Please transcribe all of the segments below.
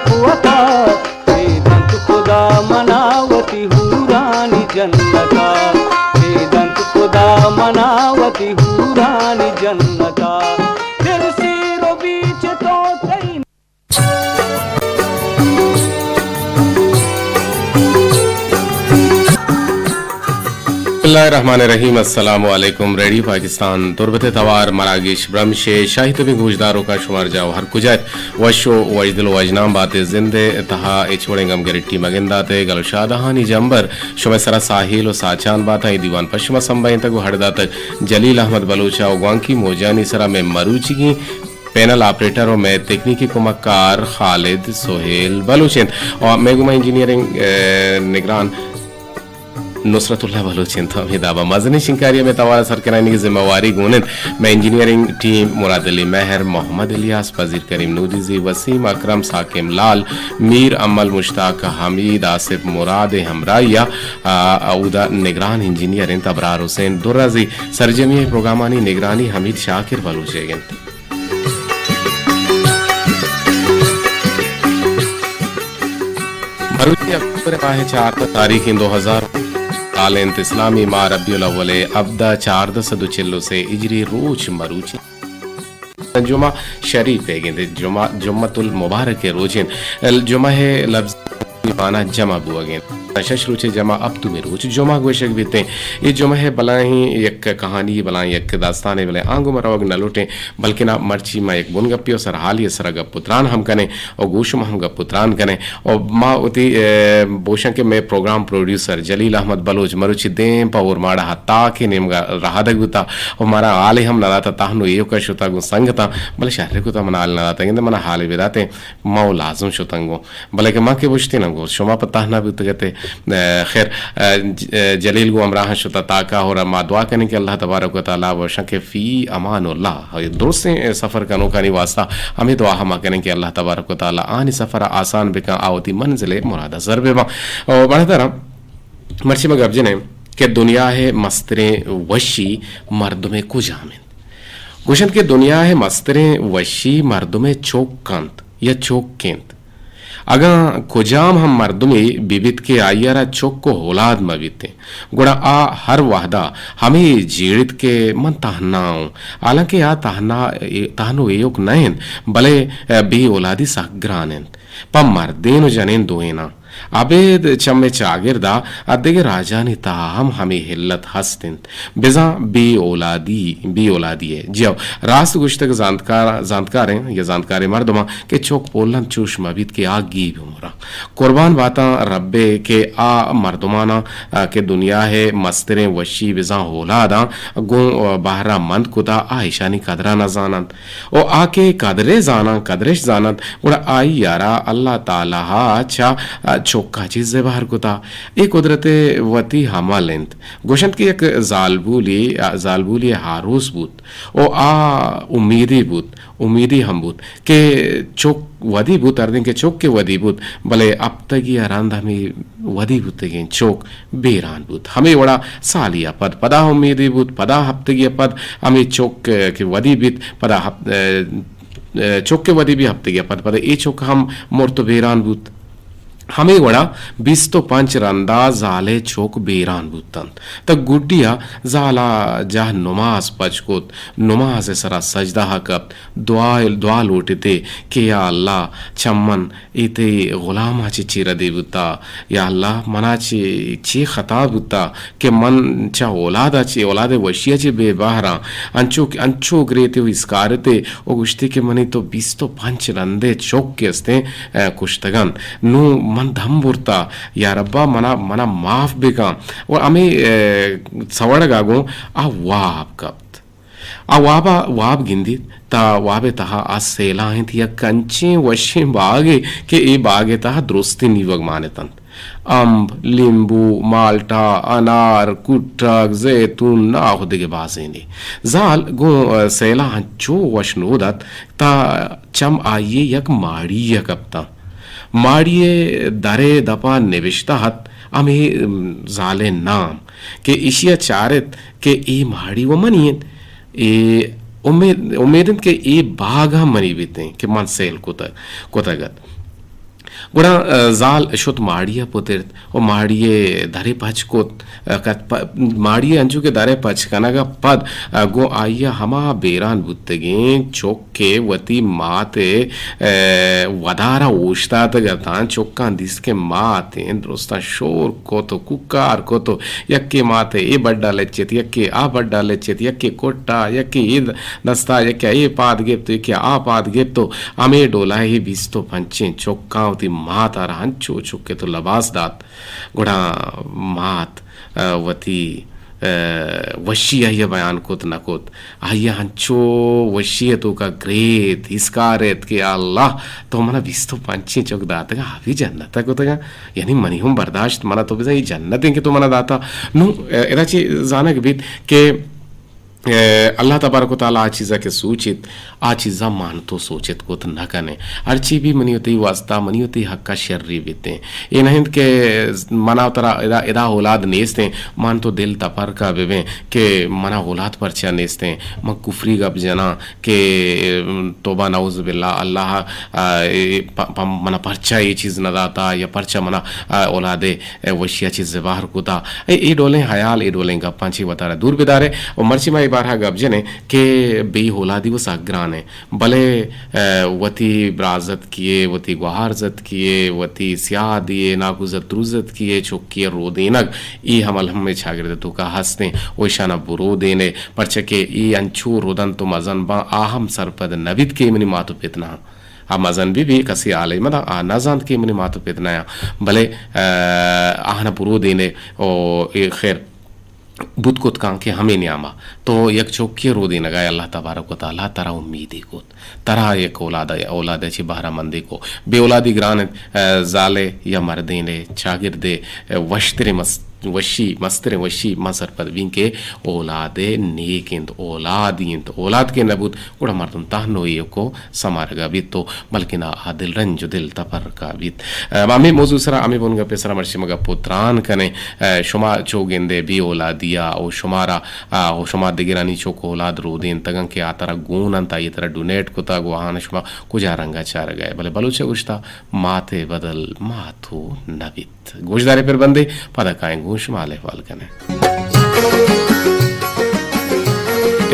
وتا، دے دنت خدا منا وتی حورانی جنتا، دے دنت خدا منا وتی حورانی جنتا۔ دل سیر و بیچ تو تئی بسم اللہ الرحمن الرحیم۔ السلام علیکم۔ ریڈیو پاکستان تربت ءِ توار مراگش برمش ءِ شاہی تبیں گوشداروکاں، شمار جاہ ءُ ہر کجا ات، وش ءُ وشدل ءُ وژنام بات ءُ زند ءِ تہا ہچ وڑیں گمگرٹی مگندات ءُ گل ءُ شادہانی جمبر شمئے سرا ساہیل ءُ ساچان باتاں۔ اے دیوان پہ شما سمبھینتگ ءُ ہڑداتگ جلیل احمد بلوچ ءَ ءُ گوانکی موجانی سرا مئے مروچیگیں پینل آپریٹر ءُ مئے تکنیکی کمکار خالد سہیل بلوچ انت ءُ مئے گوما انجینئرنگ، اے، نگران نصرت اللہ بلوچ انت۔ ہمے دابا مزنیں شنکاری ءَ مئے توار ءَ سر کنائینگ ءِ ذمہ واری گون انت مئے انجینئرنگ ٹیم مراد علی مہر، محمد الیاس، پذیر کریم نودیزی، وسیم اکرم، ساکم لال، میر امل، مشتاق حمید، آصف مراد ءِ ہمراہی ءَ، آ، اودا نگران انجینئر انت ابرار حسین درازی، سرجمی ءِ پروگرامانی نگرانی حمید شاکر بلوچ ئیگ انت۔ مروچی اکتوبر ءِ ماہ ءِ چاردہ تاریخ انت دو ہزار، سال انت اسلامی، ماہ ربیع الاول ءِ ہبدہ، چاردہ سد ءُ چل ءُ سے ہجری، روچ مروچی جمعہ شریف ئیگ انت، جمعہ، جمعۃ المبارک ءِ روچ انت۔ ال-، جمعہ ءِ لفظی معنی جمع بوگ انت۔ شش روچ ءِ جمع ہپتمی روچ جمعہ گوشگ بیت انت۔ اے جمعہ ءِ بلاہیں یک کہانی، بلاہیں یک داستانے، بلے آں گوں ما روگ نہ لوٹیں، بلکنا مرچی ما یک بنگپے ءُ سرحالے ءِ سرا گپ ءُ تران ہم کنیں ءُ گوں شما ہم گپ ءُ تران کنیں۔ ءُ ما وتی، اے، بوشاں کہ مئے پروگرام پروڈیوسر جلیل احمد بلوچ مروچی دیم پہ اورماڑہ ءَ تاکے نیمگا رہادگ بوتا ءُ مارا حالے ہم نہ داتا، تہنو ایوکا شتا گوں سنگتاں، بلے شر کتا منا حال نہ داتا، گندے منا حالے بداتیں، ما و لازم شتاں گوں۔ بلے کہ ما کہ گوشتیناں گوں، شما پہ تہنا بوتگ ات۔ اے، خیر، اے، ج-، اے، جلیل گوں ہمراہاں شتا تاکا، اور ما دعا کنیں کہ اللہ تبارک و تعالی بوشاں کہ فی امان اللہ، درستیں سفر کنوکانی واسطہ ہمیں دعا ہما کنیں کہ اللہ تبارک و تعالی آنی سفر آسان بکن، آ وتی منزل مراد سر بباں۔ اور بڑا درا مرچی ما گپ جنیں کہ دنیا ءِ مستریں وشی مردم ءِ کجام انت؟ گوشنت کہ دنیا ءِ مستریں وشی مردم ءِ چک انت یا چک انت۔ اگاں کجام ہم مردمے بہ بیت کہ آئی ءَ را چک ءُ اولاد مہ بیتیں، گڑا آ ہر وہدا ہمے جیڑیت کہ من تہنا اوں، حالانکہ آ تہنا، تہنو ایوک نہ انت، بلے بے اولادی سک گران انت۔ پہ مردین ءُ جنین دوئیناں۔ ابید چہ مئے چاگردا ءُ دگہ راجانی تہا ہم ہمے علت ہست انت۔ بزاں بے اولادی، بے اولادی ءِ۔ جی ہو، راست گوشتگ زانتکار، زانتکاریں یا زانتکاریں مردماں کہ چک پولن چوش مہ بیت کہ آ گیب مرا۔ قربان باتاں ربے کہ آ مردماناں، آ، کہ دنیا ءِ مستریں وشی بزاں اولاداں گوں، آ، بہرہ مند کتا، آ ایشانی قدرا نہ زاننت۔ و آ کہ قدرے زاناں، قدرش زاننت، گڑا آئی ءَ را اللہ تعالی ءَ چہ چکا چیزے بہر کتا۔ اے قدرت وتی عمل انت۔ گوشنت کہ یک زالبولی، زالبولی آروس بوت و آ امیدی بوت، امیدی ہم بوت کہ چک ودی بوت، ہردیں کہ چک کہ ودی بوت، بلے ہپتگی ءَ رند ہمے ودی بوتگیں چک بیران بوت۔ ہمے وڑا سالی ءَ پد پدا امیدے بوت، پدا ہپتگے ءَ پد ہمے چک کہ ودی بیت، پدا ہپ-، ءَ، ءَ، چک کہ ودی بیت ہپتگے ءَ پد پدا اے چک ہم مرت و بیران بوت۔ ہمے وڑا بیست و پنچ رندا زالے چک بیران بوتنت۔ تہ گڈی ءَ زالا جاہ نماز پچ کت، نماز ءِ سرا سجدہ ءَ کپت، دعا، دعا لوٹتے کہ یا اللہ چمن اے تئی غلام ءَ چہ چی ردی بوتا؟ یا اللہ، منا چہ چی خطا بوتا کہ من چہ اولاد ءَ چہ، اولاد ءِ وشی ءَ چہ بے بہراں؟ انچو، انچو گریتے و اسکارتے و گوشتے کہ منی تو بیست و پنچ رندے چک کہ استیں، ءَ، کشتگن۔ نوں من دم برتا، یا ربا منا، منا معاف بکن۔ و ہمے، ءَ، سوڑگا گوں آ واب کپت۔ آ واب ءَ، واب گندیت، تہ واب ءِ تہا آ سیلاہ انت یک انچیں وشیں باگے کہ اے باگ ءِ تہا درستیں نیوگ مان اتنت۔ امب، لیمبو، مالٹا، انار، کٹگ، زیتون، ناہ و دگہ بازینے۔ زال گوں، ءَ، سیلاہ انچو وش نود ات، تہ چم آئی ءِ یک ماڑی ءَ کپتاں۔ ماڑی ءِ در ءِ دپ ءَ نبشتہ ات ہمے، ام، زال ءِ نام کہ ایشی ءَ چارت کہ اے ماڑی و منی انت۔ اے امید، امید انت کہ اے باگ ہم منی بیتیں کہ من سیل کتگ، کتگ ات۔ گڑا، آ، زال شت ماڑی ءَ پترت و ماڑی ءِ در ءَ پچ کت، آ، کت پ-، ماڑی ءَ انچو کہ در ءِ پچ کنگ ءَ پد، آ، گوں آئی ءَ ہما بیران بوتگیں چک کہ وتی مات ءِ، آ، ودار ءَ اوشتاتگ اتاں، چکاں دیست کہ مات انت، درستاں شور کت و کوکار کت و یکے مات ءِ اے بڈ ءَ لچت، یکے آ بڈ ءَ لچت، یکے کٹ ءَ، یکے اے دست ءَ، یکے اے پاد گپت، یکے آ پاد گپت و ہمے ڈول ءَ اے بیست و پنچیں چکاں وتی مات ءَ را انچو چک ات و لباس دات۔ گڑا مات، آ، وتی، آ، وشی آئی ءَ بیان کت نہ کت۔ آئی ءَ انچو وشی ءِ توکا گریت، ہسکار ات کہ یا اللہ، تو منا بیست و پنچیں چک داتگاں، آ بھی جنت ءَ کتگاں۔ یعنی منی ہم برداشت، منا تو بزاں اے جنت انت کہ تو منا داتا۔ نوں، آ، ادا چی زانگ بیت کہ اے، اللہ تبارک و تعالی آ چیزا کہ سوچیت، آ چیزا مان تو سوچت کت نہ کنے۔ ہرچی بھی منی و تئی واسطہ، منی و تئی حقا شری بیتیں۔ اے نہ انت کہ منا و ترا ادا، ادا اولاد نیستیں، مان تو دل تپرکا ببیں کہ منا اولاد پرچا نیستیں۔ من کفری گپ جناں کہ توبہ نعوذ باللہ، اللہ، آ، اے، پ-، پ-، منا پرچا اے چیز نہ داتا یا پرچا منا، آ، اولادے اے وشیا چہ زبہر کتا۔ اے، اے ڈولیں حیال، اے ڈولیں گپاں چہ وتارا دور بدارے۔ و مرچی ما اے بارہا گپ جنیں کہ بے اولادی و سک گرانیں، بلے، اے، وتی برازتکیے، وتی گوہارزتکیے، وتی سیادیے، ناکوزت دروزتکیے، چکیے رودینگ، اے عمل ہمے چاگرد توکا ہستیں و ایشانا برودینے، پرچہ کہ اے انچو رودنت و مزن باں، آ ہم سرپد نبیت کہ منی مات و پت نہ آ مزن بہ بی، کسی حالے مداں، آ نہ زانت کہ منی مات و پت نیاں، بلے، آ، آہاں برودینے و اے خیر بوت کت کاں کہ ہمے نیاما تو یک چوکی رودینگا اللہ تبارک و تعالی ترا امیدی کت، ترا یک اولاد، اولاد چی بہرہ مندی کو۔ بے اولادی گران انت، آ، زالے یا مردینے چاگردے، آ، وشتریں مس-، وشی، مستریں وشی ما سرپد بین کہ اولاد نیک انت، اولادی انت، اولاد کہ نبوت، گڑا مردم تہنوئی کو سمارگا بیت و بلکنا آ دل رنج و دل تپرکا بیت۔ ء، ہمے موضوع سرا، ہمے بنگپ سرا مرچی ما گپ و تران کنیں۔ ء، شما چو گندے بے اولادیا و شمارا، ء، و شما دگرانی چک اولاد رودینتگن کہ آ ترا گون انت، آئی ترا ڈونیٹ کتگ و آہان شما کجا رنگا چارگا ئے؟ بلے بلوچ گوشتا، مات بدل ماتو نبیت۔ گوشدارے پر بندے، پدا کائیں گوں شما حال احوال کنیں۔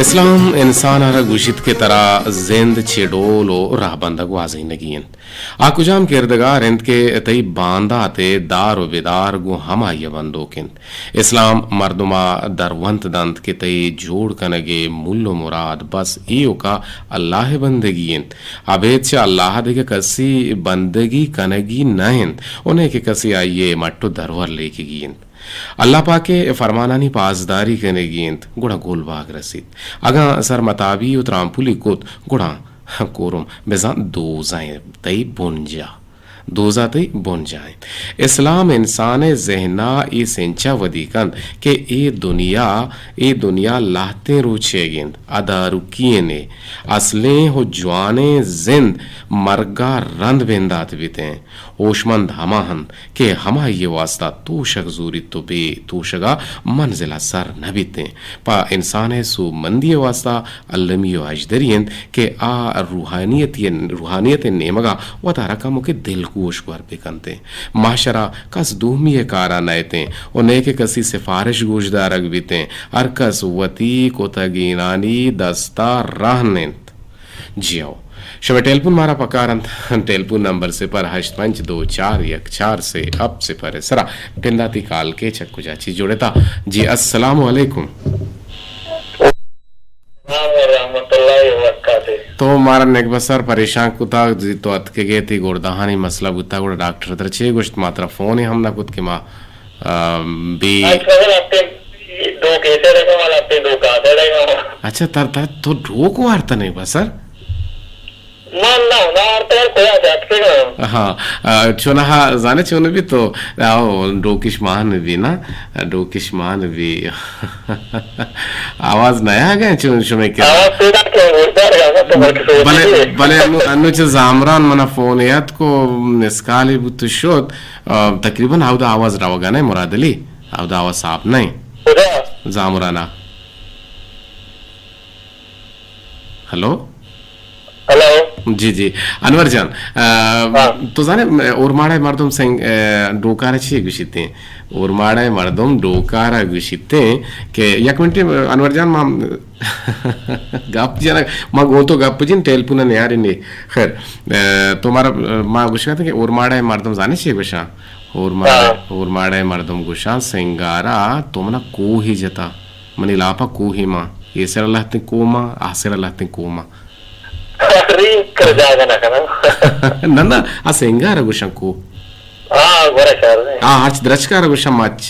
اسلام انسان ء را گوشیت کہ ترا زند چے ڈول و راہبند ء گوازینگی انت۔ آ کجام کردگار انت کہ تئی باندات ء دار و بدار گوں ہمائی ء بندوک انت۔ اسلام مردم ء درونت دنت کہ تئی جوڑ کنگ ء مول و مراد بس ایوکا اللہ ء بندگی انت۔ ابید چہ اللہ ء دگہ کسی بندگی کنگی نہ انت و نئے کہ کسی آئی ء مٹ و درور لیکگی انت۔ اللہ پاک ء فرمانانی پاسداری کنگی انت، گڑا گل باگ رسیت۔ اگاں سرمتابی و ترامپولی کت، گڑا کورم بزاں دوزہ ء تئی بنجاہ۔ دوزہ تئی بنجاہ انت۔ اسلام انسان ء ذہن ء اے سنچا ودی کنت کہ اے دنیا، اے دنیا لہتیں روچیگ انت، ادارکینے، اصلیں و جوانیں زند مرگا رند بندات بیتیں۔ ہوشمند ہما انت کہ ہمائی ء واستا توشگ زوریت و بے توشگا منزلا سر نہ بیتیں۔ پہ انسان ء سوبمندی ء واستا المی و اژدری انت کہ آ روحانیتی، روحانیت ء نیمگا وتارا کموکے دلگوش گور بکنتیں۔ محشرا کس دومی ء کارا نئیتیں و نئے کہ کسی سفارش گوشدارگ بیتیں۔ ہر کس وتی کتگینانی دستا رہن انت۔ جی ہو۔ شمئے ٹیلیفون مارا پکار انت۔ ٹیلیفون نمبر صفر ہشت پنچ دو چار یک چار سے ہفت صفر ء سرا۔ پنداتی کال کے چک کجا چی جوڑتا۔ جی، السلام علیکم۔ السلام ورحمۃ اللہ وبرکاتہ۔ تو مارا نگبہ سر پریشان کتا، جی تو اتکگے تی گردہانی مسئلہ بوتا، گڑا ڈاکٹر تر چے گوشت؟ ما ترا فون ہم نہ کت کہ ما، آ، بی اچھا، سر، آپ کے دو کیسے رکھا والا، آپ کے دو کاتے رکھا۔ اچھا، تر، تر تو ڈوک وارتا نہیں با سر؟ نہ، نہ، نہ، آرتر کجا جات کے گا؟ ہاں، آ، چونہا زانے چون بھی تو، آ، ڈوکش مان بھی نا، ڈوکش مان بھی۔ آواز نیا گئے چون شمے کیا؟ آواز پیدا کیا، گوشدار گا، تو بلکہ سوچ بلے، لیجیے۔ بلے انو، انو چہ زامران منا فون یات کو مسکالی بوت شد، آ، تقریباً اودا آواز روگا نہیں مراد علی، اودا آواز صاف نہیں۔ کجا؟ زامرانا۔ ہلو؟ ہلو۔ جی، جی۔ انور جان، آ، ہاں۔ تو زانے، اورماڑہ مردم سنگ، آ، ڈوکارا چی گوشیتے؟ اورماڑہ مردم ڈوکارا گوشیتے کہ یک منٹ، انور جان، ما گپ جنگ، ما گوں تو گپ جن، ٹیلیفون نیاری نی۔ خیر، آ، تو مارا، ما گوشگا کہ اورماڑہ مردم زانے چی گوشاں؟ اورماڑہ، ہاں۔ اورماڑہ مردم گوشاں، سنگارا تو منا کوہی جتا۔ منی لاپا کوہی ما، اے سرا لہتیں کوما، آ سرا لہتیں کوما۔ ری کر جاگہ نہ کناں۔ نہ، نہ، آ سنگارا گوشاں کو۔ ہاں، گورا شہر نے۔ ہاں، ہرچ درچکارا گوشاں مچ۔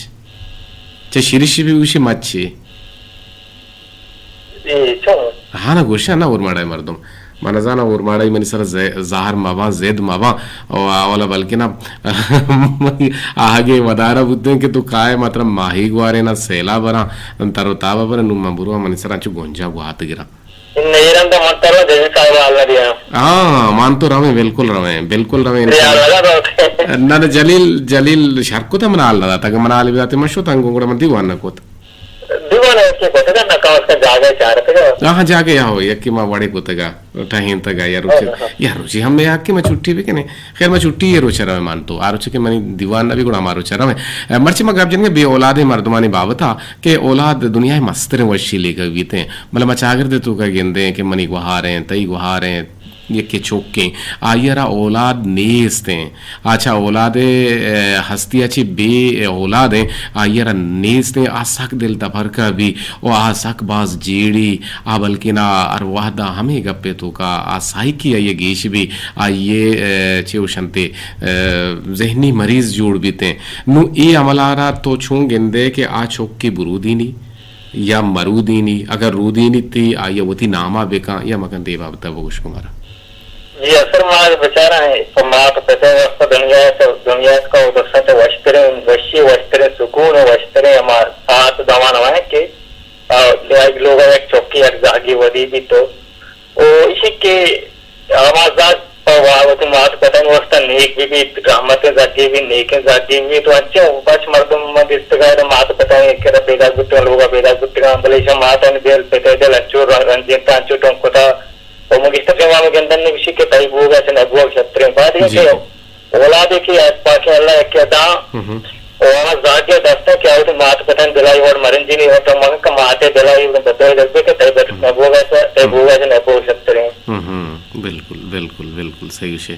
چہ شیرشی بھی گوشی مچی۔ اے چون؟ ہاں، نہ گوشاں نہ اورماڑہ مردم۔ من زاناں اورماڑہ منی سر ز-، زہر مباں، زد مباں۔ او اولا بلکنا آہگے ودارا بوتیں کہ تو کائے مطلب ماہی گوارے نہ سیلا براں، تر و تابا براں، نو من برواں منی سر انچو گونجا گوات گراں۔ ان ایران دا من ترا جج صاحب حال نہ دیا۔ ہاں، من تو رویں، بالکل رویں، بالکل رویں، انشاءاللہ۔ نہ، نہ، جلیل، جلیل شر کت من حال نہ داتا، اگہ من حال بداتے من شوتاں گوں گڑا من دیوان نہ کت۔ دیوان ءَ یکے کتگ ءَ، نہ کم از کم جاگہ ءَ چارتگ ءَ۔ آہاں، جاگہ ءَ ہو، یکے ما وڑے کتگ ءَ، ٹہینتگ ءَ، یا روچے، ہاں، ہاں۔ یا روچے ہم یاد کہ ما چھٹی بکنیں۔ خیر، ما چھٹی یہ روچ ءَ رویں مان تو۔ آ روچ کہ منی دیوان نہ بی گڑا ما روچ ءَ رویں۔ اے، مرچی ما گپ جنگیں بے اولادیں مردمانی بابت ءَ کہ اولاد دنیا ءِ مستریں وشی لیکگ بیتیں۔ بلے ما چاگرد ءِ توکا گندیں کہ منی گوہاریں، تئی گوہاریں، یکے چکیں، آئی ءَ را اولاد نیست ایں۔ آ چہ اولاد ءِ، اے، ہستی ءَ چہ بے اولاد ایں، آئی ءَ را نیست ایں۔ آ سک دل دپرکہ بی و آ سک باز جیڑی۔ آ بلکنا ہر وہد ءَ ہمے گپ ءِ توکا آ سائیکی آئی ءِ گیش بی، آئی ءِ، اے، چے گوشنتے، اے، ذہنی مریض جوڑ بیتیں۔ نوں اے عمل ءَ را تو چون گندے کہ آ چک کہ برودینی یا مرودینی، اگر رودینی تی آئی ءَ وتی نام ءَ بکن یا مکن، دے بابت ءَ بگوش کن مارا۔ جی، اصل ما بچاراں پہ مات پت ءِ واسطہ دنیا ءَ، دنیا ءَ کا درساں چہ وشتریں وشی، وشتریں سکون و وشتریں ہما ساعت زمان ہوا کہ، آ، یک لوگ ءَ یک چکی یک زہگی ودی بیت تو او ایشی کہ ہما زاگ پہ وا-، وتی مات پتانی واسطہ نیک بہ بیت، رحمتیں زاگے بیت، نیکیں زاگے بیت، تو انچیں وش مردم من دیستگاں، ادا مات پتانی کرا پیداک بوتگاں، لوگا پیداک بوتگاں، بلے ایشاں ماتانی دل، پتئے دل انچو ر-، رنجینتا، انچو ٹنکتا۔ و من گیشتر پیما گندن نہ گوشی کہ تئی بوگا چہ نہ بوگ شتریں۔ بعد جی، کہ جی۔ اولادے کہ پاکیں اللہ یکے داں، ہم ہم۔ و ہما زاگے دستاں کہ آ وتی مات پتانی دلائی وڑ مرنجینی، و تو مگن کہ ماتے دلائی وڑ بدل دل بے کہ تئی بد ہم۔ نہ بوگا چہ، تئی ہم۔ بوگا چہ نہ بوگ شتریں۔ ہم ہم۔ بالکل، بالکل، بالکل صحیح گوشے۔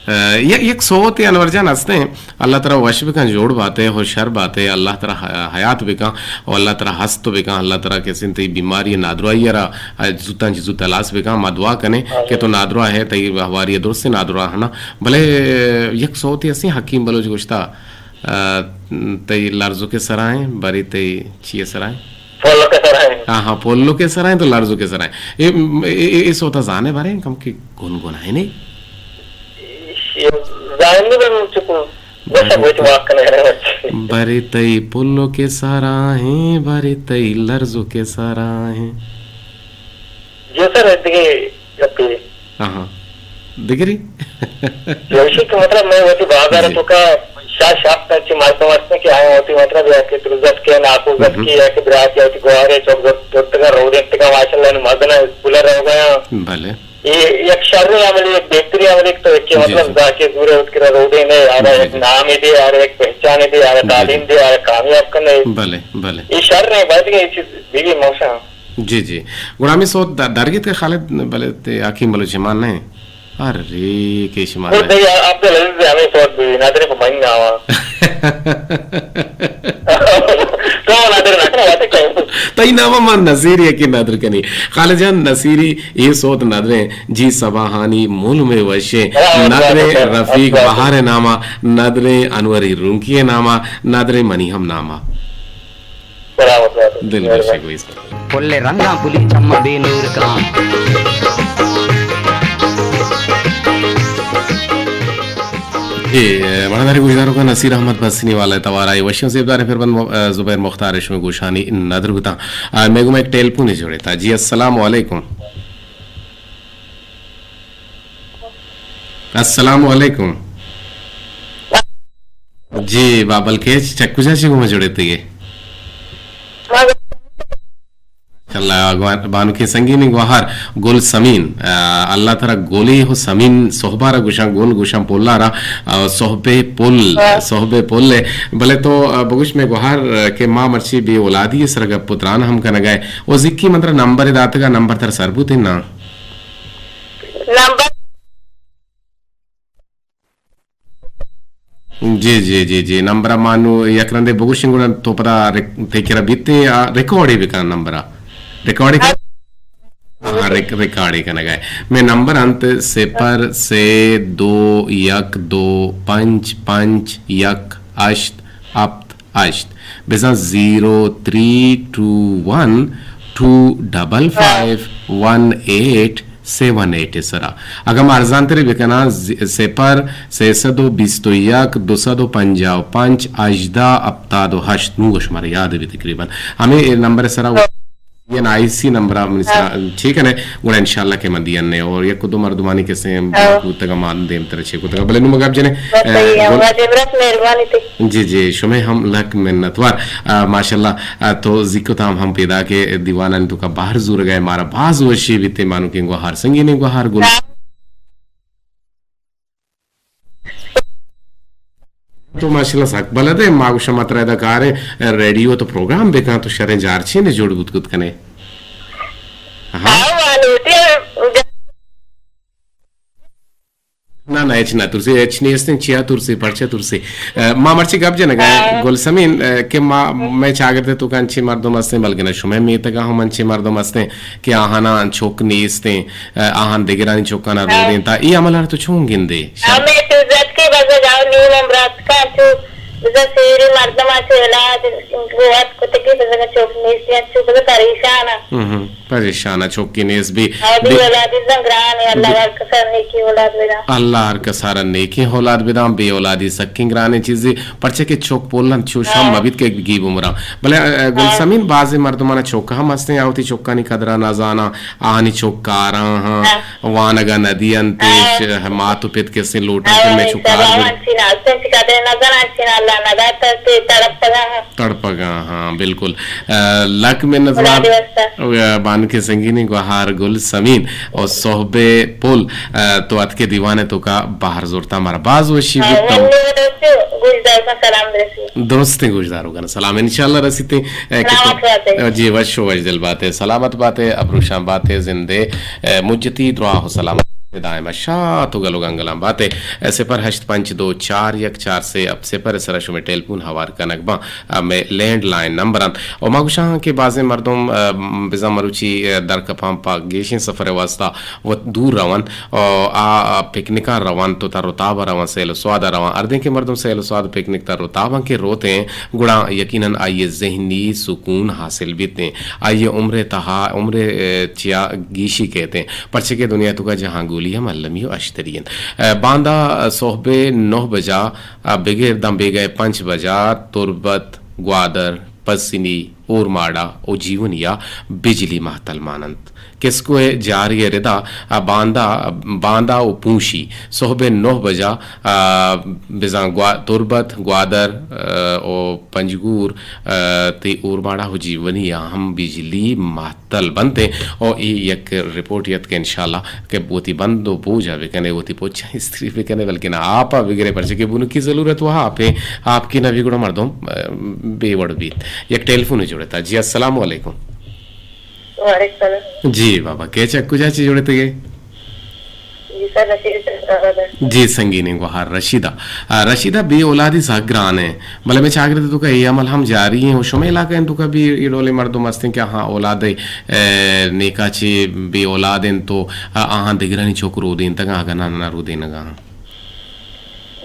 اے، یک، یک سوتے انور جان ہستیں، اللہ ترا وش بکن، جوڑ باتے، ہو شر باتے، اللہ ترا ح-، حیات بکن، و اللہ ترا ہست بکن، اللہ ترا کسیں تئی بیماری نادراہی را زوتاں چہ زوت ہلاس بکن۔ ما دعا کنیں کہ تو نادراہ ئے، تئی ہواری درستیں نادراہ نہ۔ بلے یک سوتے ہستیں حکیم بلوچ گوشتا، آ، تئی لرزوک ءِ سرا ایں، برے تئی چی ءِ سرا ایں؟ پولک ءِ سرا ایں۔ ہاں، ہاں، پولک ءِ سرا ایں تو لرزوک ءِ سرا ایں۔ اے، اے، اے، اے سوتا زانے بارے کم کہ گنگنائینے؟ زانے بارے چکو۔ بس اب وچ واک کرنے رہے بچے۔ برے تئی پولک ءِ سرا ایں، برے تئی لرزوک ءِ سرا ایں۔ جو سر، دیگہ گپے۔ آہاں۔ دگری؟ یوشی کہ مطلب میں وتی بازار جی۔ توکا شش ہفت انچی مردم ہستیں کہ آیاں وتی مطلب یا کہ ترزت کے ناکوزت ہم۔ کی یا کہ برات یا وتی گوارے چوک زرتگا رودینتگا ماشاءاللہ نو مزنہ اسکول روگا۔ بلے۔ یہ یک شریں عملی، یک بہترین عملی تو کہ جی، مطلب جی۔ زاکے زورے ات کرا رودینے، آرا جی، یک جی۔ نامے دے، آرا یک پہچانے دے، آرا جی، تعلیم جی۔ دے، آرا کامیاب کنے۔ بلے، بلے۔ یہ شر نہیں، باید کہ یہ چیز بیوی موشا۔ جی، جی۔ گڑا ہمے سوت در-، درگیت کہ خالد، بلے تے حکیم بلوچ مان نہ ایں۔ ارے، کہ شما گڑا نہ۔ تئی عبدالعزیز ہمے سوت بی، نادر پہ منی نام آ۔ تو نادر نہ کنا، واتے کہیں۔ تئی نام آ من نصیری یکی نادر کنی۔ خالد جان نصیری، اے سوت نادریں، جی صباحانی مول میں وشیں، ہاں، نادریں ہاں، رفیق ہاں۔ بہار نام آ، نادریں انوری رونکی نام آ، نادریں منی ہم نام آ۔ سلامت بات۔ دل گوشے گوئی سر۔ پل رنگاں پلی چماں بے نور کاں۔ اے، مڑداری گوشداروکاں نصیر احمد بسنی والا توارا اے وشیں زیبداریں پربند م-، زبیر مختار شمے گوشانی ندر بوتاں۔ آ، مے گوما ایک ٹیلیفون جوڑے تا۔ جی، السلام علیکم۔ السلام علیکم۔ جی، بابل کیچ چکو چاچی گوما جوڑے تگے۔ اللہ گوان-، بانکیں سنگینیں گوہار گل سمین، آ، اللہ ترا گلے ہو سمین سہبارا گوشاں، گل گوشاں پولارا، آ، سہبے پل، ہاں۔ سہبے پل ہے۔ بلے تو، آ، بگوش میں گوہار، آ، کہ ما مرچی بے اولادی سر گپ و تران ہم کنگا ہے۔ او زکی من ترا نمبر داتگا، نمبر تر سر بوتیں نا؟ نمبر جی، جی، جی، جی۔ نمبر ءَ ما نوں یک رندے بگوشیں، گڑا تو پدا ریک-، تئی کرا بیت، آ، ریکارڈے بکن نمبر ءَ۔ ریکارڈے کن-، ہاں، ریک-، ریکارڈے کنگا ہے۔ میں نمبر انت صفر سے دو یک دو پنچ پنچ یک ہشت ہپت ہشت، بزاں زیرو تھری ٹو ون ٹو ڈبل فائیو ون ایٹ سیون ایٹ ءِ سرا۔ اگاں ما ارزانترے بکناں، ز-، صفر سیصد و بیست و یک دو سد و پنجاہ و پنچ ہژدہ ہپتاد و ہشت، نوں شمارا یاد بی تقریباً۔ ہمے نمبر ءِ سرا این آئی سی نمبر ءَ منی سرا چیک کنے، گڑا انشاءاللہ کہ من دیاں نے اور یک دو مردمانی کسے بوتگ ءَ مان دیم تر چیک کتگ ءَ۔ بلے نوں ما گپ جنے، بس صحیح ہے، گل-، واجہ برات مہربانی تئی۔ جی، جی، شمئے ہم لک منتوار۔ آ، ماشاءاللہ، آ، تو زیکو تام ہم پیدا کہ دیوانانی توکا بہر زورگا ہے، مارا باز وشی بیتے، مانوکیں گوہار، سنگینیں گوہار گل۔ تو ماشاءاللہ سک بلد ہے، ما گوشاں ما ترا ادا کاریں، ریڈیو تو پروگرام بکاں، تو شریں جارچین جوڑ بوت کت کنے۔ ہاں۔ ہاں، وانوٹی نہ، نہ، ہچ نہ ترسی، ہچ نیستیں، چیا ترسی، پرچا ترسی۔ آ، ما مرچی گپ جنگا ہیں، ہاں۔ گل سمین، آ، کہ ما، مئے چاگرد توکا انچیں مردم ہستیں، بلکنا شمئے میتگا ہم انچیں مردم ہستیں کہ آہانا چک نیستیں، آ، آہان دگرانی چکانا رودیں، تا ای عمل تو چون گندے؟ ہمیں تو زد کے بزگ آو نیم عمر اتکا، چو بزگ سیری مردم آ چو اولاد وت کتگی، بزگ چک نیستیں، چو بزگ پریشان۔ ہم ہم۔ پریشان ءَ چکے نیست بی۔ ہاں، بے بے-، اولادی زن گران ہے، اللہ بے-، ہر کسا نیکی اولاد بداں۔ اللہ ہر کسا را نیکیں اولاد بداں، بے اولادی سکیں گرانیں چیزے، پرچہ کہ چک پولن چوش ہم ہاں۔ مبیت کہ گیب عمراں۔ بلے، ا، ا، گل ہاں۔ سمین بازیں مردمانا چک ہم ہستیں، آ وتی چکانی قدرا نہ زاناں، آہانی چک کاراں ہاں، ہاں۔ وانگا ندی انت، ہاں۔ ش-، مات و پت کسیں لوٹاں ہاں، کہ میں ہاں، چکار سلام بر- انچین ہستیں، چی قدر نہ زاناں، انچین اللہ نہ داتا، تے تڑپگا ہاں۔ تڑپگاں، ہاں، بالکل۔ آ، لک منت وار۔ آ، بانکیں سنگینیں گوہار گل سمین او سہبے پل، آ، تو اتکے دیوان توکا بہر زورتا، مارا باز وشی ہاں، بوت۔ گوشدار کن سلام رسی۔ درستیں گوشداروکاں سلام انشاءاللہ رسیتے۔ آ، کہ تو سلامت باتے۔ جی، وش و وش دل باتے، سلامت باتے، ابروشان باتے، زندے، آ، مجتی دراہ و سلامت دائم شات و گل و گنگلان باتے۔ آ، صفر ہشت پنچ دو چار یک چار سے ہپت صفر سرا شمے ٹیلیفون ہوار کنگ باں۔ ہمے لینڈ لائن نمبر انت۔ و ما گوشاں کہ بازیں مردم، آ، بزاں مروچی، آ، درکپاں پہ گیشیں سفر ءِ واسطہ وت دور روان، آ، آ، پکنکاں روان، تو تر و تاب ءَ روان، سیل و سواد ءَ روان۔ ہردیں کہ مردم سیل و سواد، پکنک، تر و تاباں کہ روتیں، گڑا یقیناً آئی ءِ ذہنی سکون حاصل بیتیں۔ آئی ءِ عمر ءِ تہا، عمر ءِ، آ، چیا گیشی کیتیں۔ پرچہ کہ دنیا توکا جہاں گولی ہم المی و اشتری انت۔ آ، باندا، آ، صحب ءِ نہ بجا، آ، بگر داں بیگہ ءِ پنچ بجا تربت، گوادر، پسنی، اورماڑہ و جیونی ءَ بجلی مہتل مان انت۔ کسکو ءِ جاری ءِ ردا، آ، باندا، باندا و پونشی صحب ءِ نہ بجا، آ، بزاں گوا-، تربت، گوادر، آ، و پنجگور، آ، تی اورماڑہ و جیونی ءَ ہم بجلی مہتل تل بنت ایں۔ او اے یک رپورٹے ات کہ انشاءاللہ کہ وتی بند و بوجا بکنے، وتی پوچاں استری بکنے، بلکن آپا بگرے، پرچہ کہ بنکی ضلورت و آپ ایں، آپ کہ نہ بی گڑا مردم، آ، بے وڑ بیت۔ یک ٹیلیفونے جڑتا۔ جی، السلام علیکم۔ وعلیکم السلام۔ جی بابا، کیچ ءَ کجا چہ جڑتگے؟ جی سر، رشید اسلام آباد ءَ۔ جی، سنگینیں گوہار رشیدہ۔ آ، رشیدہ، بے اولادی سک گران ایں، بلے مئے چاگرد ءِ توکا اے عمل ہم جاری ایں و شمئے علاقہ ءِ توکا بی اے ڈولیں مردم ہستیں کہ آہاں اولاد ءِ، اے، نیکا چہ بے اولاد انت و آ-، آہاں دگرانی چک رودینتگاں، اگاں نہ، نہ رودینگاں۔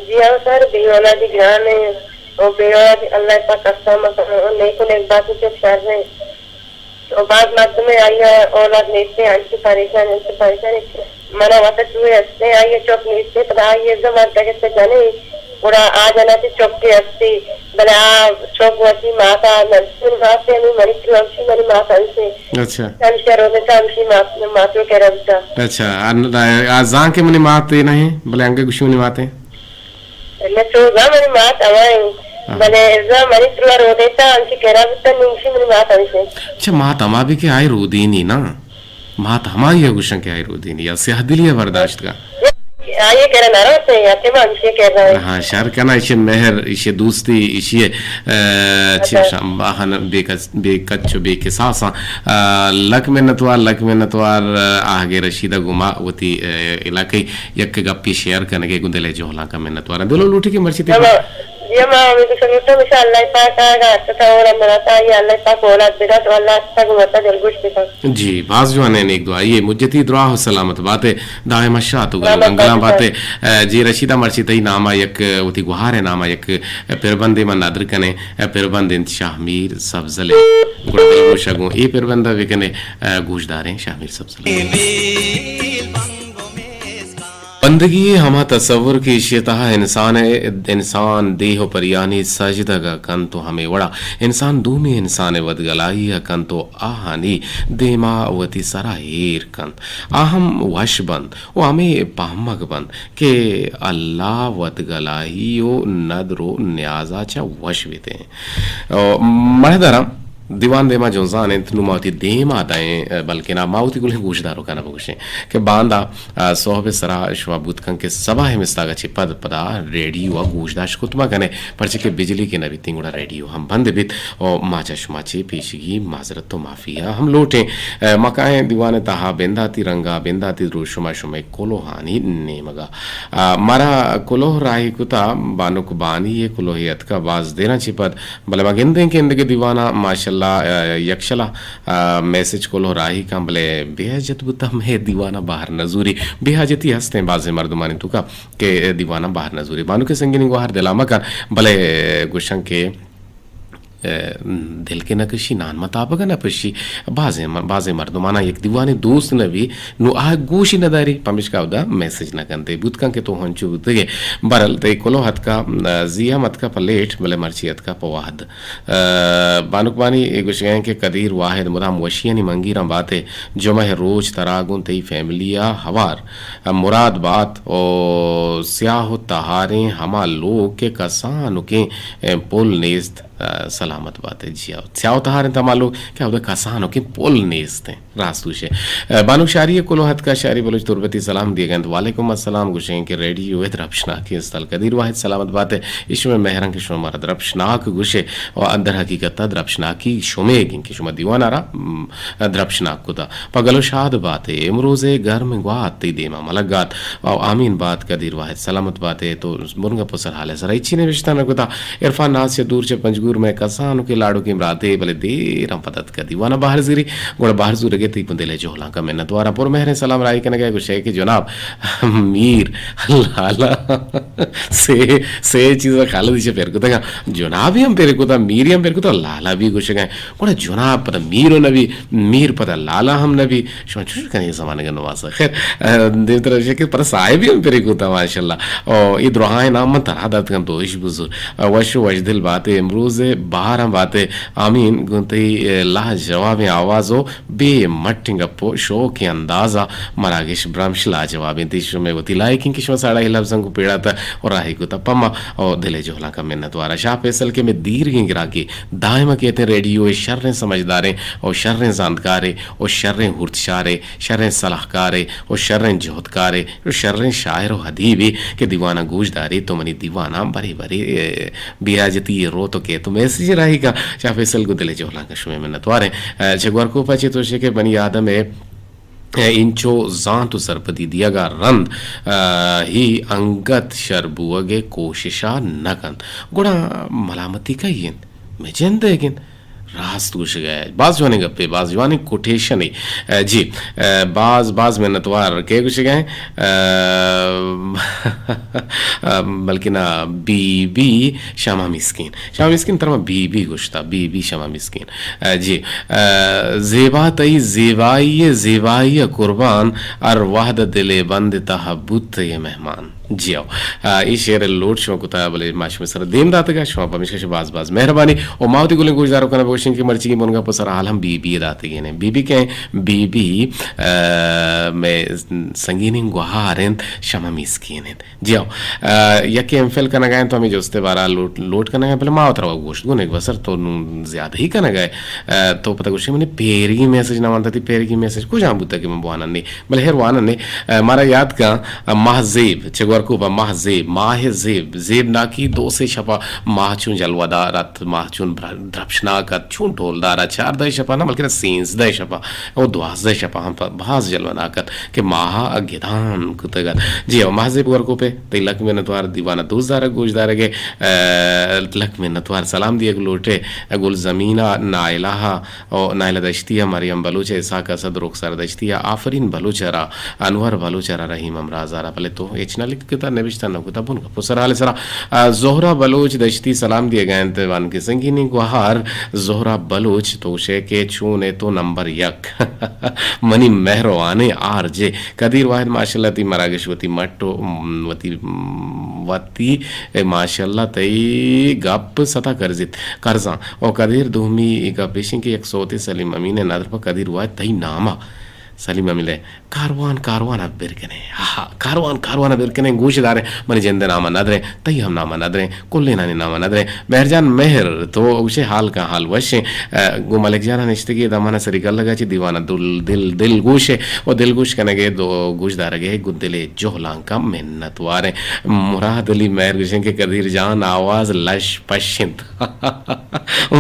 جی ہاں سر، بے اولادی گران ایں و بے اولادی اللہ پاک کسا مکن و نیک و نیک بات چک شر ایں۔ و باز مردمے آئی ءَ اولاد نیست ایں، انچو پریشان، انچو پریشان ایں۔ من ءَ وت ءَ چوئے است ایں، آئی ءَ چک نیست ایں، پدا آئی ءَ زمر دگہ چہ جنے، گڑا آ جن ءَ چہ چکے است ایں، بلے آ چک وتی مات ءَ نزیکیں مات ایں، ہمے منی چو ہمشی منی مات انت ایں۔ اچھا۔ ہمشی ءَ روزتا ہمشی مات، مات ءَ کرا بوتا۔ اچھا، آ، آ زان کہ منی مات اے نہ ایں، بلے انگہ گوشی منی مات ایں۔ نہ چو زان منی مات ہما ایں۔ ہاں۔ بلے ارزا منی تروا رودینتا، انچی کرا بوتا، نوشی منی مات ہمیشہ۔ اچھا، مات ہما بھی کہ آئی رودینی نا؟ مات ہمائی ء گوشن کہ آئی رودینی یا سیاہ دلی ء برداشت کا؟ آئی ء کرا نہ روتے، یا کہ ما ہمیشہ کرا۔ ہاں، شر کنا، ایشی مہر، ایشی دوستی، ایشی، ا، چی اچھا۔ گوشاں، باہن بے کچ، بے کچ و بے کساساں، ا، لک منتوار، لک منتوار، ا، آہگے رشیدہ گما وتی، ا، علاقہ یک گپی شیئر کنگے گوں دل ء جہلانکا منتوار۔ دلو لوٹی کہ مرچی تے ہما، جی ہما، ہمیں تو سمجھتا ہوں، ان شاء اللہ پاک آگا، تو اور اندر آتا، یا اللہ پاک اولاد بدا، تو اللہ سب متا دلگوش بکن۔ جی، باز جوانیں نیک دعائے، مجتی دراہ و سلامت باتے، دائم شات و گل و گنگلاں باتے۔ ا، جی رشیدہ، مرچی تئی ناما یک، وتی گوہار ء ناما یک پربندے من ندر کنیں، ا، پربند انت شاہ میر سبزل ء۔ گڑا دلگوش ء گوں اے پربند ء بکنے، ا، گوشداریں شاہ میر سبزل ء۔ بندگی ء ہما تصور کہ ایشی ء تہا انسان ء، انسان دیہ و پریانی سجدگ ء کنت و ہمے وڑا انسان دومی انسان ء ودگلائی ء کنت و آہانی دیما وتی سرا ایر کنت، آ ہم وش بنت و ہمے پہمگ بنت کہ اللہ ودگلائی و ندر و نیازا چہ وش بیتیں۔ او، مہدراں دیوان دیما جنزان انت، نوں ما وتی دیما دائیں، بلکنا ما وتی گلیں گوشداروکانا بگوشیں کہ باندا، آ، سہب سرا شما بوت کن کہ سبا ہمستاگا چہ پد پدا ریڈیو ء گوشداشت کت مہ کنے، پرچہ کہ بجلی کہ نہ بیتیں گڑا ریڈیو ہم بند بیت و ما چہ شما چہ پیشگی معذرت و معافی ء ہم لوٹیں۔ ء، ما کائیں دیوان ء تہا بنداتی رنگا، بنداتی دروشما شمئے کلوہانی نیمگا۔ ء، مارا کلوہ راہی کتا، بانک بانی ء کلوہے اتکا باز دیراں چہ پد، بلے ما گندیں کہ اندگہ دیوانا ماشاءاللہ، ء، یکشلا، ء، میسج کلوہ راہی کن، بلے بے حاجت بوتا مئے دیوانا بہر نزوری۔ بے حاجتی ہستیں بازیں مردمانی توکا کہ دیوانا بہر نزوری۔ بانک سنگینی گوہر دلا مکن، بلے گوشن کہ ء، دل کہ نہ کشی، نان متاپگ نہ پشی۔ بازیں م-، بازیں مردماناں یک دیوانے دوست نہ بی، نو آ گوشی نہ داری، پمیشکا اودا میسج نہ کنتے۔ بوت کن کہ تو ہنچو بوتگے۔ برل تئی کلو اتکا، ء، زی ہم اتکا پہ لیٹ، بلے مرچی اتکا پہ وہد۔ ء، بانک بانی اے گوشگیں کہ قدیر واحد مدام وشیانی منگیراں باتے، جمعہ روچ ترا گوں تئی فیملی ء ہوار، ء، مراد بات او سیاہ و تہاریں ہما لوگ کہ کسانکیں، ء، پل نیست۔ ء، سلامت بات ئے۔ جی ہاں، سیاہ و تہار انت ہما لوگ کہ اودا کسانکیں پل نیست انت۔ راست گوشے۔ ء، بانک شاری ء کلوہ اتکا، شاری بلوچ تربتی سلام دیگ انت۔ وعلیکم السلام، گوشیں کہ ریڈیو ء درپشناکی استال قدیر واحد سلامت بات ئے۔ اے شمئے مہرن کہ شما مارا درپشناک گوشے و اندر حقیقت ء درپشناکی شمئیگ انت کہ شما دیوان ء را، م، درپشناک کتا۔ پہ گل و شاد بات ئے۔ امروز ء گرم گوات تئی دیما ملگ ات۔ او آمین بات قدیر واحد سلامت بات ئے۔ تو مرنگ ء پسر حال ء سرا ہچی نوشتہ نہ کتا۔ عرفان ناز چہ دور چہ پنجگور مئے کسانکیں لاڈکیں براتے، بلے دیراں پد اتکہ دیوان ء بہر زیری، گڑا بہر زورگ ء تئی گوں دل ء جہلانک ء منت واراں۔ پر مہریں سلام راہی کنگ ء گوشئے کہ جناب میر لالا سے، سے چیز خالد ایشی پر کتگ، جنابی ہم پر کتا، میری ہم پر کتا، لالا بھی گوشگ ء۔ گڑا جناب پدا میر و نبی، میر پدا لالا ہم نبی۔ شما چوش کنی زمانگ نواز۔ خیر، ء، دیمتر اشی کہ پر صاحبی ہم پر کتا، ماشاءاللہ۔ او، اے درہائیں نام من ترا دات کن تو اش بزور۔ ء، وش و وشدل باتے، امروز ء بہار ہم باتے۔ آمین۔ گوں تئی، ء، لاجوابیں آواز و بے مٹیں گپ و شوکیں انداز ء مراگش برمش لاجوابیں۔ تئی شمے وتی لائکیں کہ شما ساڑا اے لفظاں گوں پیڑات و راہی کتا پما او دل ء جہلانک ء منت وارا۔ شاہ فیصل کہ مئے دیرگیں گراکے دائم ء کہتیں ریڈیو ء شریں سمجھداریں او شریں زانتکارے او شریں ہورتشارے، شریں سلاہکارے او شریں جہدکارے او شریں شاعر و ادیبے کہ دیواناں گوش داریت و منی دیواناں برے برے، ء، بے حاجتی ء روت و کیت و میسج راہی کن۔ شاہ فیصل گوں دل ء جہلانک ء شمئے منت واریں۔ ء، چہ گورکوپ ء چہ تو شے کہ بنی آدم ء، ء، انچو زانت و سرپدی دیگ ء رند، ء، ہی انگت شر بوگ ء کوشش ء نہ کنت، گڑا ملامتی کئی انت؟ مئے جند ئیگ انت۔ راست گوشگ ء، باز جوانیں گپے، باز جوانیں کوٹیشنے۔ ء، جی، ء، باز، باز منتوار۔ کئے گوشگ ء؟ ء، بلکنا بی بی شمع مسکین۔ شمع مسکین ترا ما بی بی گوشتا، بی بی شمع مسکین۔ ء، جی، ء، زیبا تئی زیبائی ء، زیبائی ء قربان، ہر وہد دل ء بند تہا بوت تئی مہمان۔ جی ہو۔ آ، اے شعر لوٹ شما کتا، بلے ما شمے سر دیم داتگا، شما پمیشکا شما باز باز مہربانی۔ او ما وتی گلیں گوشدارو کنا بگوشیں کہ مرچی بنگا پسر حال ہم بی بی داتگین۔ بی بی کہیں؟ بی بی، آ، میں سنگینیں گوہار انت، شما میسکین انت۔ جی ہو۔ آ، یکے ایم فل کنگا انت تو ہمیں جستے بارا لوٹ، لوٹ کنگا انت، بلے ما وترا گوشت گونے بسر تو نون زیادہ ہی کنگا ہے۔ آ، تو پتہ گوشے منی پیرگی میسج نہ وانتا، تی پیرگی میسج کجام بوتا کہ من بوانا نہیں۔ بلے ہر وانن نے، آ، مارا یاد کن، آ، ماہ زیب، چہ گورکوپا ماہ زیب، ماہ زیب، زیب ناکی دو سے شپا ماہ چون جلوہ دار ات، ماہ چون بر-، درپشناک ات، چون ٹولدار ات، چاردہ شپا نہ بلکہ سینزدہ شپا، او دوازدہ شپا ہم پ-، باز جلوہ ناک ات کہ ماہ ء گدان کتگ ات۔ جی او ماہ زیب گورکوپے، تئی لک منتوار دیوان ء دوست دارگ گوش دارگ ء، آ، لک منتوار سلام دیگ لوٹے، گل زمین ء نائلہ ء او نائلہ دشتی ء مریم بلوچ ء اسحاق اسد رخسار دشتی ء آفرین بلوچ ء را انور بلوچ ء را رحیم ہمراز ء را بلے تو ہچ نہ لکھتا نبشتہ نہ کتا بن گپ و سرحال سرا۔ آ، زہرہ بلوچ دشتی سلام دیگ ء انت وان کے سنگینی گوہار زہرہ بلوچ تو شے کے چون ء تو نمبر یک منی مہروانیں آر جے قدیر واحد ماشاءاللہ تی مراگش وتی مٹ و، م، وتی، م، وتی، اے ماشاءاللہ تئی گپ ستا کرزیت۔ کرزاں۔ او قدیر دومی گپ ایشیں کہ یک سوتے سلیم امین ء ندر پہ قدیر واحد تئی نام ء۔ سلیم امین ء کاروان، کاروان ء بر کنے۔ ہا، ہا، کاروان، کاروان ء بر کنے، گوش دارے، منی جند ء نام ء ندریں، تئی ہم نام ء ندریں، کلینانی نام ء ندریں۔ مہر جان مہر، تو گوشے حال کن حال وشیں۔ ء، گوں ملک جان ء نشتگی دمان ء سری گلگ ء چہ دیوان ء دل، دل، دل گوش ء و دل گوش کنگ ء دو گوش دارگ ء گوں دل ء جہلانکاں منت واریں۔ مراد علی مہر گوشیں کہ قدیر جان آواز لش پش انت۔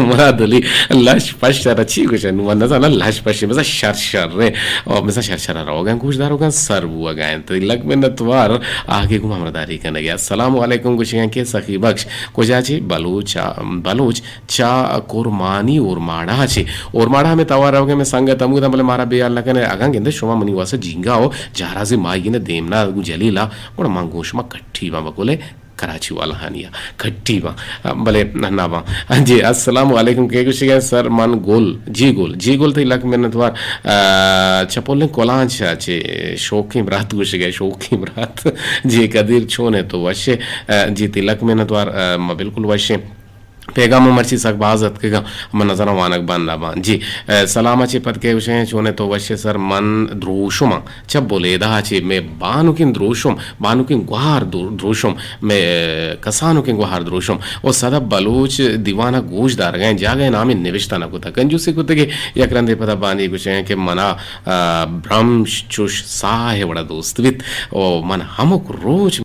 مراد علی لش پش ء را چی گوشن؟ من نزاناں لش پش، مثلا شر شر ء، او مثلا شر شر ء روگاں گوش داروگاں سر بوگا انت۔ لک منت وار آگے گوں ہمراہ داری کنگ ء۔ السلام علیکم گوشگاں کہ سخی بخش کجا چی؟ بلوچ، بلوچ چا کرمانی اورماڑا چی؟ اورماڑا ہمیں توار روگے میں سنگت ہموداں بلے مارا بے حال نہ کنے۔ اگاں گندے شما منی واسطہ جینگا ہو جہرازی ماہی گندے دیمنا گوں جلیلا گڑا من گوں شما کٹھی باں بکلے۔ کراچی والا ہانیا کٹی باں، بلے نہ باں۔ جی، السلام علیکم، کے گوشگے سر؟ من گل۔ جی گل، جی گل، تئی لک منتوار۔ آ، چپولیں کلانچ ء چہ شوقیں برات گوشگے، شوقیں برات۔ جی قدیر چون ہے تو وشے؟ آ، جی تئی لک منتوار، آ، ما بالکل وشیں۔ پیغام مرچی سک باز اتکگاں، من نظراں وانگ بند نہ باں۔ جی، اے، سلام ء چہ پد کہ گوشیں، چونے تو وش ئے سر؟ من دروشم آں چہ بلیدہ ء چہ، مئے بانکیں دروشم، بانکیں گوہار دو-، دروشم، مئے، اے، کسانکیں گوہار دروشم و صدف بلوچ دیوان ء گوش دارگ ء انت، جاگہ ء نام ء نبشتہ نہ کتگ۔ کنجوسی کتگ ء یک رندے پدا بانی گوشیں کہ منا، آ، برمش چوش ساہ ء وڑا دوست بیت و من ہمک روچ